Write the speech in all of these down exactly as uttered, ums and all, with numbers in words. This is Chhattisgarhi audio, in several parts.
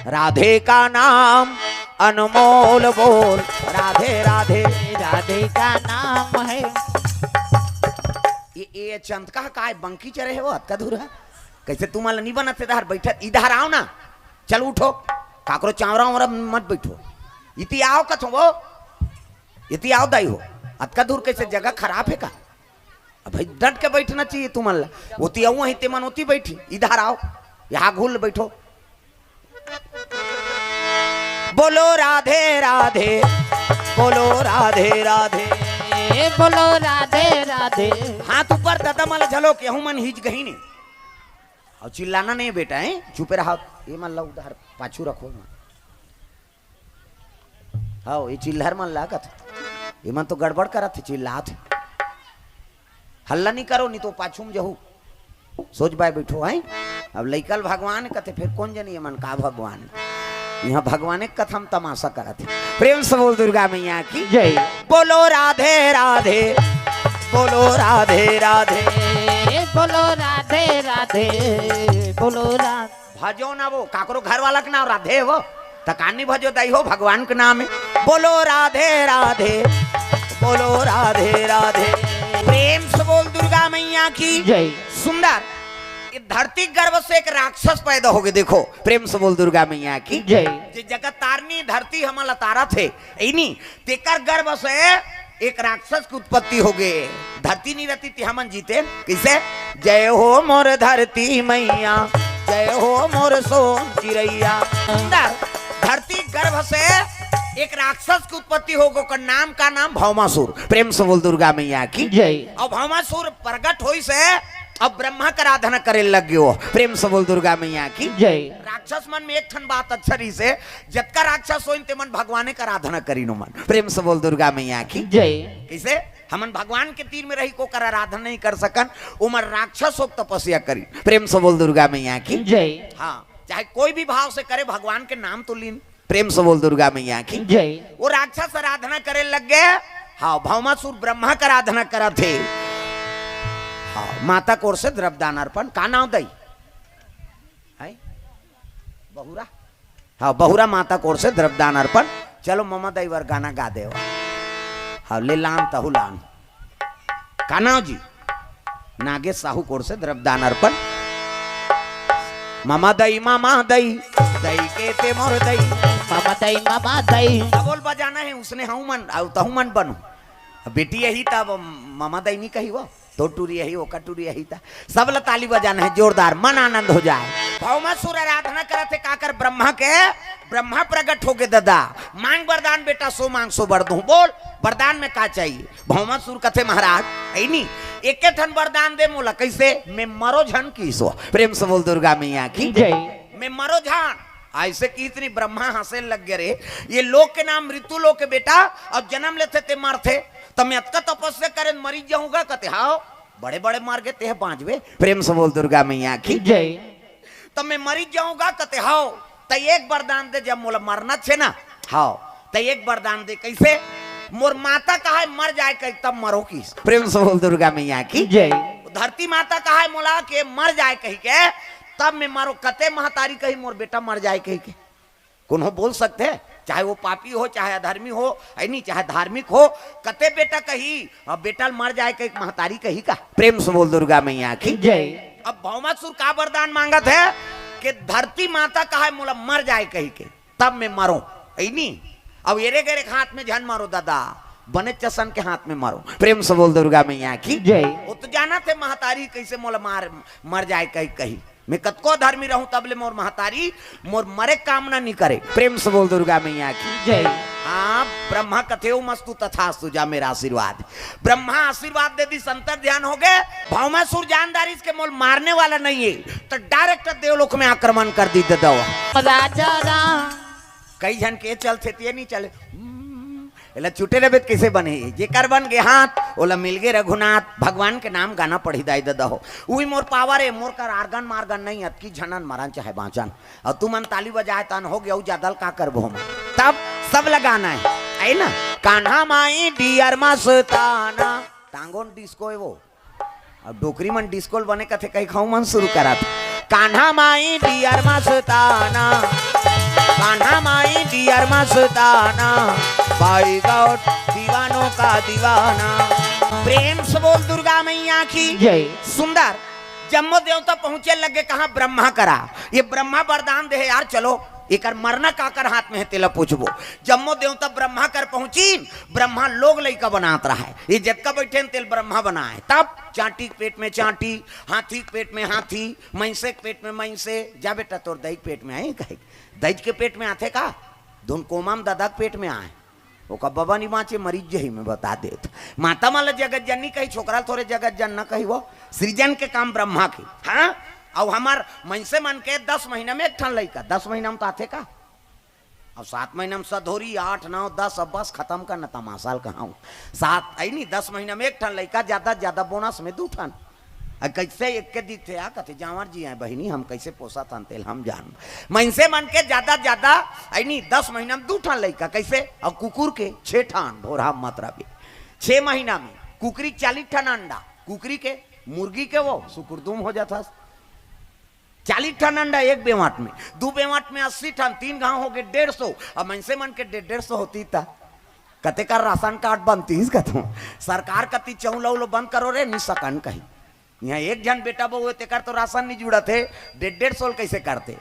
राधे का नाम अनमोल बोल, राधे राधे। राधे का नाम है। ये, ये चंद का काय बंकी चरे हे वो, अतका दूर हे। कैसे तुम्हाला नहीं बनत हे, इधर बैठत, इधर आओ ना। चल उठो, काकरो चावरा वावरा मत बैठो। इति आओ कथो वो, इति आओ दाई हो। अतका दूर कैसे, जगह खराब हे का? अब भाई डट के बैठना चाहिए तुमन ला। ओती आऊ, वहीं ते मन ओती बैठी, इधर आओ, यहाँ घुल बैठो। बोलो राधे राधे, बोलो राधे राधे। ए, बोलो राधे राधे। हाथ ऊपर, दादा मन ला झलक, यहू मन हिच गही नहीं। अउ चिल्लाना नहीं बेटा, हैं? चुपे रहा। ये मन ला उधर पाछू रखो। हाँ, ये चिल्हर मन ला कथे। ये मन तो गड़बड़ करत हे, चिल्लात हे। हल्ला नहीं करो, नहीं तो पाछू में जहू। सोच बाय बैठो, हैं? अब लइका ल भगवान कथे, फिर कोन जनी ये मन का भगवान? यहाँ भगवाने के कथा म तमाशा करत हे। प्रेम से बोल दुर्गा मैया की। जय। बोलो राधे राधे, बोलो राधे राधे। ए, बोलो राधे राधे, बोलो राधे। भजो ना वो, काकरो घर वाला के नाम राधे हे वो, त कानी भजो दाई हो, भगवान के नाम हे। बोलो राधे राधे, बोलो राधे राधे। प्रेम से बोल दुर्गा मैया की। जय। सुंदर, ये धरती गर्भ से एक राक्षस पैदा होगे, देखो, प्रेम से बोल दुर्गा मैया की। जय। जे जगत तारनी धरती हमन ला तारत हे, इनी, तेकर गर्भ से एक राक्षस के उत्पत्ति होगे। धरती नहीं रहती ते हमन जीते कैसे? जय हो मोर धरती मैया, जय हो मोर सोन चिरैया। सुंदर, धरती गर्भ से एक राक्षस के उत्पत्ति होगे, ओकर नाम का नाम भौमासुर। प्रेम से बोल दुर्गा मैया की। जय। अब भौमासुर प्रगट होइस हे, अब ब्रह्मा के आराधना करे लग गयो। प्रेम से बोल दुर्गा मैया की। जय। राक्षस मन में एक ठन बात अच्छा रहिस हे, जतका राक्षस होइन ते मन भगवाने के आराधना करिन ओमन। प्रेम से बोल दुर्गा मैया की। जय। कैसे? हमन भगवान के तीर में रही के ओकर आराधना नहीं कर सकन, ओमन राक्षस होके तपस्या करिन। प्रेम से बोल दुर्गा मैया की। जय। हाँ, चाहे कोई भी भाव से करे, भगवान के नाम तो लीन। प्रेम से बोल दुर्गा मैया की। जय। वो राक्षस आराधना करे लग गए। हाँ, भौमासुर ब्रह्मा के आराधना करत हे। हाँ, माता कोर से द्रव्यदान अर्पण, का नाम दई? हैं? बहुरा? हाँ, बहुरा माता कोर से द्रव्यदान अर्पण। चलो, ममा दई बर गाना गा देव। हाँ, ले लान, तहु लान। का नाम जी? नागेश साहू कोर से द्रव्यदान अर्पण। ममा दई, ममा दई, दई के ते मोर दई। ममा दई, ममा दई। डबोल बजाना हे, उसने हूँ मन, अउ तहु मन बनो। अब बेटी यही तब ममा दई नहीं कही वो। तो टूरी यही, ओकर टूरी यही था। सब ला ताली बजाना हे जोरदार, मन आनंद हो जाए। भौमासुर आराधना करत हे काकर? ब्रह्मा के। ब्रह्मा प्रगट होगे, दादा, मांग वरदान बेटा, सो मांग सो बर दूं। बोल, वरदान में का चाहिए? भौमासुर कथे, महाराज, ऐनी, एके ठन वरदान दे मोला। कैसे? मैं मरो झन किसो। प्रेम से बोल दुर्गा मैया की। जय। मैं मरो झन। ऐसे किहिस नी, ब्रह्मा हंसे लग गए, रे, ये लोक के नाम ऋतु लोक हे बेटा, अब जन्म लेथे ते मरथे, त मैं अतका तपस्या करे मरी जाहूं गा कथे, हाव, बड़े बड़े मर गे, तेह बांचबे। प्रेम से बोल दुर्गा मैया की। जय। त मैं मरी जाहूं गा कथे, हाव, त एक वरदान दे, जब मोला मरना छे ना, हाव, त एक वरदान दे। कैसे? मोर माता कहाय मर जाए कही, तब मरो किस। प्रेम से बोल दुर्गा मैया की। जय। धरती माता कहाय मोला के मर जाए कही के, तब मैं मरो। कते महतारी कही मोर बेटा मर जाए कही के? कोनो बोल सकथे? चाहे वो पापी हो, चाहे अधर्मी हो, है नी, चाहे धार्मिक हो, कते बेटा कही, अब बेटा मर जाए कही, महतारी कही का? प्रेम से बोल दुर्गा मैया की। जय। अब भौमासुर का वरदान मांगत हे कि धरती माता कहाय मोला मर जाए कही के, तब मैं मरो, है नी? अब एरे गेरे के हाथ में झन मरो दादा, बने चसन के हाथ में मरो। प्रेम से बोल दुर्गा मैया की। जय। वो तो जानत हे महतारी कैसे मोला मार, मर जाए कही, कही। मैं कतको धर्मी रहूं, तब ले मोर महतारी मोर मरे कामना नहीं करे। प्रेम से बोल दुर्गा मैया की। जय। हाँ, ब्रह्मा कथे, "ओम अस्तु तथास्तु, जा मेरा आशीर्वाद।" ब्रह्मा आशीर्वाद दे दिस, अंतर ध्यान होगे। भौमासुर जान डारिस के मोल मारने वाला नहीं है, तो direct देवलोक में आक्रमण कर दी दे दो। राजा राम। कई झन के चलथे ते नहीं चले। हम्म, एला चुटे रहिबे त कइसे बनही? जेकर बन गे हाथ, ओला मिल गे रघुनाथ। भगवान के नाम गाना पढ़ी दाई ददा हो। उही मोर power हे, मोर कर आर्गन मार्गन नहीं, अतकी झनन मरन चाहे बाँचन। अउ तुमन ताली बजाए तन हो गे, अउ जादा ल का करबो हम? तब सब लगाना हे, है ना? कान्हा माई डियर मस्ताना, टांगोन डिस्को हे वो। अब डोकरी मन डिस्को ल बने कथे, कही खाऊ मन शुरू करत। कान्हा माई डियर मस्ताना। मस्ताना, भाई गौर दीवानों का दीवाना। प्रेम से बोल दुर्गा मैया की। जय। सुंदर। जम्मो देवता पहुंचे लगे कहाँ? ब्रह्मा करा। ये ब्रह्मा वरदान दे हे यार, चलो एकर मरना काकर हाथ में हे, तेला पूछबो। जम्मो देवता ब्रह्मा कर पहुंची, ब्रह्मा लोग लइका बनात रहा है। ये जतका बैठे न तेल ब्रह्मा बनाए। तब चांटी के पेट में चांटी, हाथी के पेट में हाथी, मइंसे के पेट में मइंसे। जा बेटा, तोर दई के पेट में आए कहे। दई के पेट में आथे का? धुन कोमा म ददा के पेट में आए। ओका बबा नी बाँचे, मरीज जही में बता देत। माता मन ल जगत जननी कही, छोकरा ल थोरे जगत जन न कही, वो सृजन के काम ब्रह्मा के। हाँ, अउ हमर मइनसे मन के दस महीना में एक ठन लइका, दस महीना में तो आथे का? अब सात महीना में सधोरी, आठ, नौ, दस, अब बस खत्म कर न तमाशा ल कहाऊँ। सात, आई नी, दस महीना में एक ठन लइका, ज्यादा से ज्यादा बोनस में दू ठन। आ, कैसे एक के दिखथे, आ, कथे, "जांवर जी आए बहिनी, हम कैसे पोसत हन, तेल हम जान।" मइनसे मन के ज्यादा, ज्यादा, आई नी, दस महीना में दू ठन लइका, कैसे? अउ कुकुर के छे ठन, भोरहा मत रबे। छे महीना में कुकरी चालीस ठन अंडा, कुकरी के, मुर्गी के वो सुकुरदुम हो जाथस। चालीस ठन अंडा एक बेवाट में, दू बेवाट में अस्सी ठन, तीन घाव हो गए डेढ़ सौ। अब मइनसे मन के डेढ़, डेढ़ सौ होती त कते कर राशन कार्ड बनतीस कथों। सरकार कती चौलो उलो बंद करो रे, नी सकन कही। यहाँ एक झन बेटा बहू हे, तेकर तो राशन नी जुड़त हे, डेढ़ डेढ़ सौ ल कैसे करते?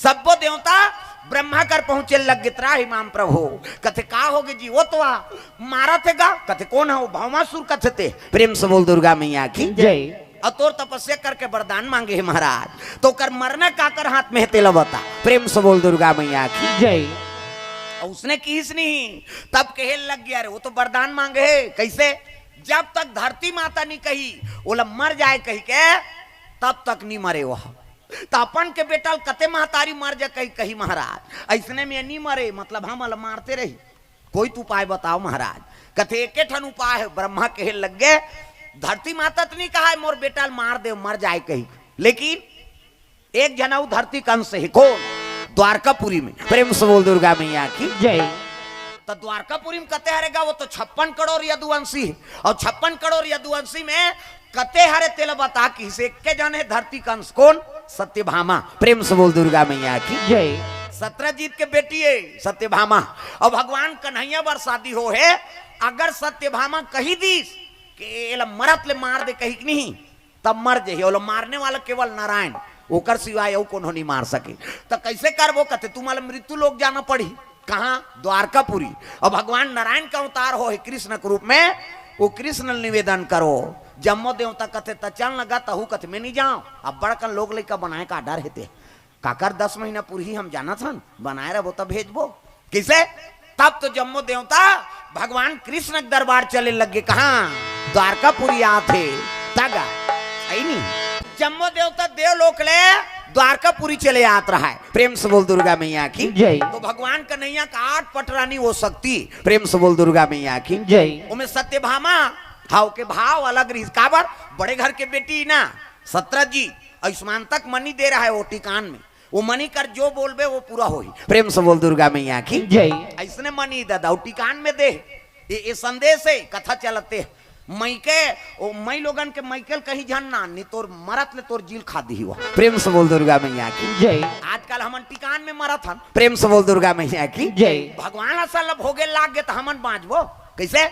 सब्बो देवता ब्रह्मा कर पहुंचे लग गे, त्राहि माम प्रभो। कथे, "का होगे जी?" "वो तो आ मारत हे गा।" कथे, "कोन हे वो?" "भौमासुर कथे ते।" प्रेम से बोल दुर्गा मैया की। जय। अउ तोर तपस्या करके वरदान मांगे हे महाराज, तो ओकर मरना काकर हाथ में हे, तेला बता। प्रेम से बोल दुर्गा मैया की। जय। अउ उसने किहिस नहीं, तब कहे लग गया, "अरे, वो तो वरदान मांगे हे।" कैसे? "जब तक धरती माता नी कही, ओला मर जाए कही के, तब तक नी मरे वह।" त अपन के बेटा ल कते महतारी मर जा कही, कही महाराज, अइसने में नी मरे, मतलब हम ल मारते रही। कोई तो उपाय बताओ महाराज। कथे, "एके ठन उपाय हे।" ब्रह्मा कहे लग गे, "धरती माता त नी कहा हे मोर बेटा ल मार दे, मर जाए कही, लेकिन एक झन अउ धरती कंस हे।" कोन? द्वारकापुरी में। प्रेम से बोल दुर्गा मैया की। जय। त द्वारकापुरी में कते हरे गा, वो तो छप्पन करोड़ यदुवंशी हे, अउ छप्पन करोड़ यदुवंशी में कते हरे तेला बता किहिस, एके झन हे धरती कंस। कोन? सत्यभामा। प्रेम से बोल दुर्गा मैया की। जय। सत्रजीत के बेटी हे सत्यभामा। अउ भगवान कन्हैया बर शादी हो हे, अगर सत्यभामा कही दीस कि एला मरत ले मार दे कही कि नहीं, तब मर जही। ओला मारने वाला केवल नारायण, ओकर सिवाय अउ कोनो नहीं मार सके। त कैसे करबो? कथे, "तुम्हां ल मृत्यु लोक जाना पड़ही।" कहाँ? द्वारकापुरी। अउ भगवान नारायण के अवतार हो हे कृष्ण के रूप में, वो कृष्ण ल निवेदन करो। जम्मो देवता कथे, "त चल न गा।" तहू कथे, "मैं नहीं जाऊं, अब बड़कन लोग लइका बनाए का डर हे ते। काकर दस महीना पुरही हम जानत हन, बनाए रहबो त भेजबो।" किसे? तब तो जम्मो देवता भगवान कृष्ण के दरबार चले लग गे। कहाँ? द्वारकापुरी आत हे। तगा। सही नहीं? जम्मो देवता देवलोक ले द्वारकापुरी चले आत रहा हे। प्रेम से बोल दुर्गा मैया की। जय। तो भगवान कन्हैया का आठ पटरानी वो शक्ति। प्रेम से बोल दुर्गा मैया की। जय। ओमे सत्यभामा, हाँ, ओके भाव अलग रहिस। काबर? बड़े घर के बेटी ना, सत्रजीत, आयुष्मान तक मनी दे रहा हे वो टिकान में। वो मनी कर जो बोलबे वो पूरा होही। प्रेम से बोल दुर्गा मैया की। जय। अइसने मनी ददा, वो टिकान में दे। ये, ये संदेश हे, कथा चलत हे। मइके, ओ मई लोगन के मइके ल कहीं झन ना, नहीं तोर मरत ले तोर जी ल खा दिही वो। प्रेम से बोल दुर्गा मैया की। जय। आजकल हमन टिकान में मरत हन। प्रेम से बोल दुर्गा मैया की। जय। भगवान असल ल भोगे लाग गे त हमन बाँचबो कैसे?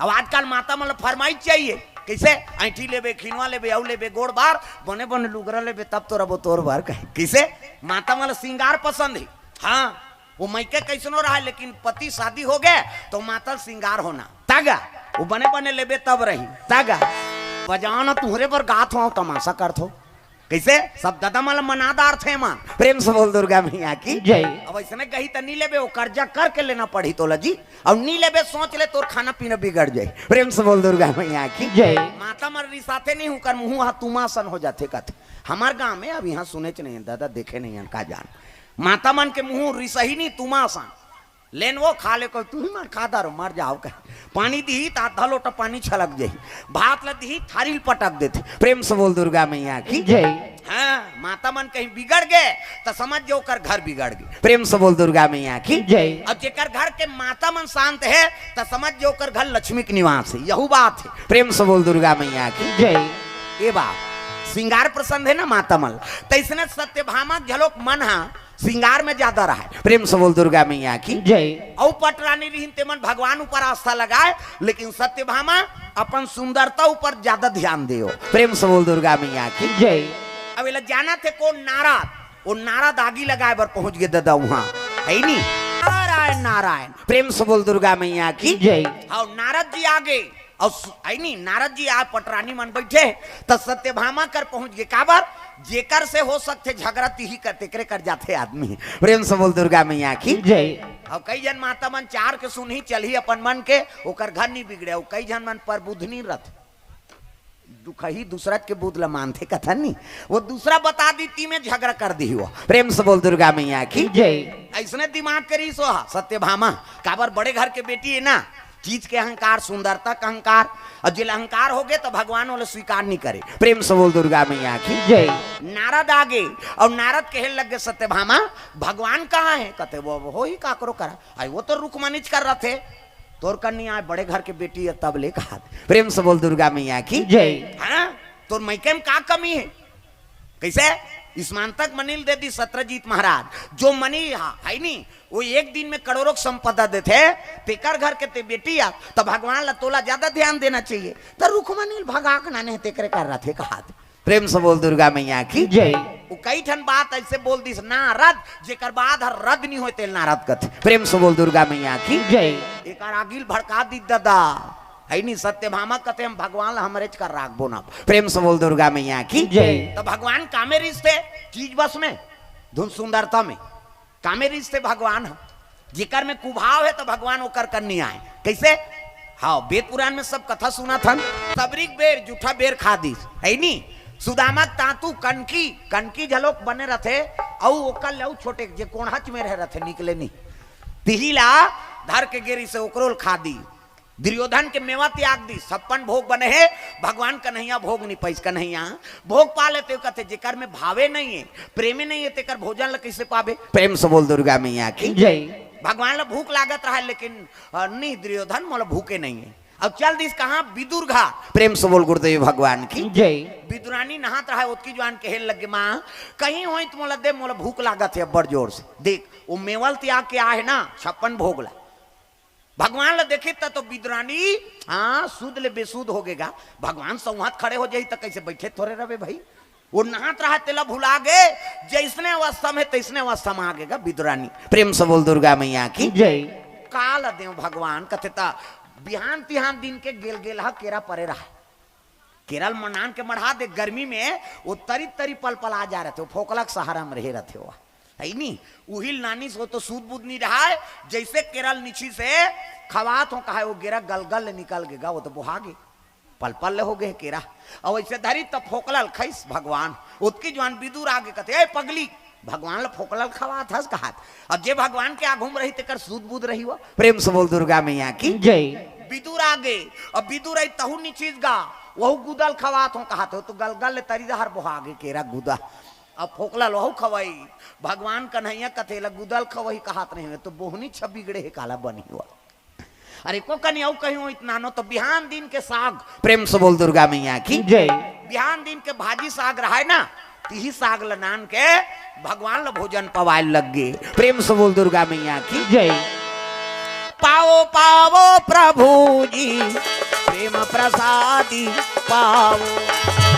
अब आजकल माता मन ल फरमाइश चाहिए, कैसे? ऐंठी लेबे, खिनवा लेबे, अउ लेबे, गोड़ बार, बने बने लुगरा लेबे, तब तो रबो तोर बर कहे। कैसे? माता मन ल सिंगार पसंद हे। हाँ, वो मइके कैसनो रहा, लेकिन पति शादी हो गे, तो माता ल सिंगार होना। तगा, वो बने बने लेबे तब रही। तगा, बजाना तुहरे बर गात हो, तमाशा करत हो। कैसे? सब ददा मन ल मना डारथे मन। प्रेम से बोल दुर्गा मैया की। जय। अब अइसने गही त नी लेबे, वो कर्जा करके लेना पड़ही तोला जी। अउ नी लेबे, सोच ले, तोर खाना पीना बिगड़ जाही। प्रेम से बोल दुर्गा मैया की। जय। माता मन रिसाथे नहीं, उंकर मुंह हा तुमा असन हो जाथे कथे। हमर गांव में अब इहां सुनेच नहीं हे ददा, देखे नहीं हन, का जान। माता मन के मुंह रिसही नहीं, तुमा असन। लेन वो खा ले, कोई तुही मन खा डारो, मर जाओ कहे। पानी दिही त आधा लोटा पानी छलक जाही, भात ल दिही थारी ल पटक देथे। प्रेम से बोल दुर्गा मैया की। जय। हाँ, माता मन कहीं बिगड़ गे त समझ जो ओकर घर बिगड़ गे। प्रेम से बोल दुर्गा मैया की। जय। अउ जेकर घर के माता मन शांत हे त समझ जो ओकर घर लक्ष्मी के निवास हे। यहू बात हे। प्रेम से बोल दुर्गा मैया की। जय। ये बात सिंगार पसंद हे ना माता मन ल, त अइसने सत्यभामा घलोक मन हा श्रृंगार में ज्यादा रहय। प्रेम से बोल दुर्गा मैया की। जय। अउ पटरानी रहिन, तेमन भगवान ऊपर आस्था लगाय, लेकिन सत्यभामा अपन सुंदरता ऊपर ज्यादा ध्यान देव। प्रेम से बोल दुर्गा मैया की। जय। अब एला जानत हे कोन? नारद। वो नारद आगी लगाय बर पहुंच गे ददा उहां, हे नी? नारायण नारायण। प्रेम से बोल दुर्गा मैया की। जय। अउ नारद जी आगे, अउ सु-, हे नी, नारद जी आ पटरानी मन बइठे, त सत्यभामा कर पहुंच गे। काबर? जेकर से हो सकथे झगरा, तिही कर, तेकरे कर जाथे आदमी। प्रेम से बोल दुर्गा मैया की। जय। अउ कई झन माता मन चार के सुनही चलही अपन मन के, ओकर घर नी बिगड़े। अउ कई झन मन परबुधनी रथे, दुखही दूसरा के बुध ल मानथे कथन नी, वो दूसरा बता दी, ती में झगरा कर दिही वो। प्रेम से बोल दुर्गा मैया की। जय। अइसने दिमाग करिस वो सत्यभामा, काबर बड़े घर के बेटी हे ना, चीज के अहंकार, सुंदरता के अहंकार, अउ जेला अहंकार हो गे त भगवान ओला स्वीकार नी करे। प्रेम से बोल दुर्गा मैया की। जय। नारद आगे, अउ नारद कहे लग गे सत्यभामा, भगवान कहाँ हे? कथे वो होही काकरो करा, अई वो तो रुखमनीच कर रथे, तोर कन्या आय, बड़े घर के बेटी हे, तब ले कहा। प्रेम से बोल दुर्गा मैया की। जय। हाँ, तोर मइके में का कमी हे? कइसे? स्मृतक मनि ल दे दिस सत्यजित महाराज। जो मनि हा, हे नी, वो एक दिन में करोड़ों के संपदा देथे, तेकर घर के ते बेटी आ, त भगवान ला तोला ज्यादा ध्यान देना चाहिए। त रुखमनी ल भगा के नाने तेकरे कर रथे कहा। प्रेम से बोल दुर्गा मैया की। जय। वो कई ठन बात अइसे बोल दिस नारद, जेकर बाद हर रद नी होय तेल नारद कथे। प्रेम से बोल दुर्गा मैया की। जय। एकर आगी ल भड़का दिस ददा, हे नी, सत्यभामा कथे हम भगवान ला हमरेच कर राखबो ना। प्रेम से बोल दुर्गा मैया की। जय। त भगवान कामे रिस थे, चीज बस में, धुन सुंदरता में। कामे रिस थे भगवान ह। जेकर में कुभाव हे त भगवान ओकर कन्या आय। कइसे? हाँ, वेद पुराण में सब कथा सुनत हन। सबरी के बेर, जूठा बेर खा दिस, हे नी? सुदामा के तांतू कनकी, कनकी घलोक बने रथे, अउ ओकर ले अउ छोटे, जे कोंढ़च में रहे रथे, निकले नी। तिही ला धर के गे रिस हे, ओकरो ल खा दिस। दुर्योधन के मेवा त्याग दिस, छप्पन भोग बने हे, भगवान कन्हैया भोग नी पाइस। कन्हैया भोग पा लेते हो, कथे, जेकर में भावे नहीं हे, प्रेमे नहीं हे, तेकर भोजन ल कइसे पाबे? प्रेम से बोल दुर्गा मैया की। जय। भगवान ल भूख लागत रहय, लेकिन, अ, नहीं दुर्योधन, मोला भूखे नहीं हे। अब चल दिस कहाँ? विदुर घाट। प्रेम से बोल गुरुदेव भगवान की। जय। विदुरानी नहात रहय, ओतकी जुवान कहे लग गे, माँ, कहीं होही त मोला दे, मोला भूख लागत हे बड़ जोर से। देख, वो मेवा ल त्याग के आय हे ना, छप्पन भोग ला। भगवान ला देखिस त तो विदुरानी, हाँ, शुद्ध ले बेशुद्ध हो गेगा। भगवान सौंहत खड़े हो जाही त कइसे बइठे थोरे रहबे भाई? वो नहात रहय तेला भुला गे, जइसने अवस्था में तइसने अवस्था में आ गेगा विदुरानी। प्रेम से बोल दुर्गा मैया की। जय। का ला देंव भगवान, कथे त बिहान तिहान दिन के गेलगेलहा केरा परे रहय। केरा ल मंडान के मढ़ा दे, गर्मी में वो तरी तरी पलपला जाय रथे, वो फोकला के सहारा में रहे रथे वो। हे नी? उही ल नानिस, वो तो सूध बूध नी रहय, जइसे केरा ल निछिस हे, खवात हों कहय, वो केरा गलगल ले निकल गेगा, वो तो बोहा गे, पलपल ले हो गे केरा। अउ अइसे धरिस त फोकला ल खइस भगवान। ओतकी जुवान विदुर आगे कथे, ए पगली, भगवान ल फोकला ल खवात हस कहत। अब जे भगवान के आगू में रही तेकर सूध बूध रही वो। प्रेम से बोल दुर्गा मैया की। जय। विदुर आगे, अब विदुर अई तहू निछिस गा, वहू गुदा ल खवात हों कहत, वो तो गलगल ले तरी डहर बोहा गे केरा गुदा। अब फोकला ल वहू खवई, भगवान कन्हैया कथे ला गुदा ल खवई कहत नहीं हे, तो बोहनी छ बिगड़े हे, काला बनही वो। अरे को कनी अउ कही होही त नानो त बिहान दिन के साग। प्रेम से बोल दुर्गा मैया की। जय। बिहान दिन के भाजी साग रहय ना, तिही साग ल नान के भगवान ल भोजन पवाय लग गे। प्रेम से बोल दुर्गा मैया की। जय। पावो पावो प्रभु जी, प्रेम प्रसादी पावो।